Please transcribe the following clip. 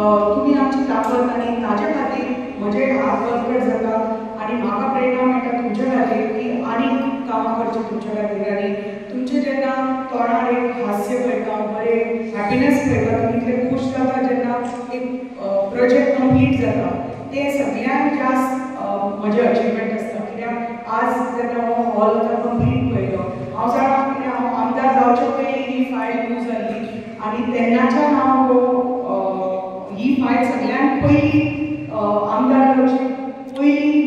तुमी आमची ताकद आनी ताजे खातीर म्हजे हात बळकट जाता आनी म्हाका प्रेरणा मेळटा तुमच्या खातीर की आनीक कामां करचीं तुमच्या खातीर. आनी तुमचें जेन्ना तोंडार एक हास्य पळयता, बरें हॅपिनस पळयता, तुमी इतले खूश जाता जेन्ना एक प्रोजेक्ट कंप्लीट जाता, तें सगळ्यांत जास्त म्हजें अचिवमेंट आसता. कित्याक आज जेन्ना हो हॉल आतां कंप्लीट पळयलो, हांव जाणा कित्याक हांव आमदार जावचे पयलीं ही फायल यूज जाल्ली आनी तेन्नाच्यान हांव ही फायल सगळ्यांत पयलीं आमदार जावचे पयलीं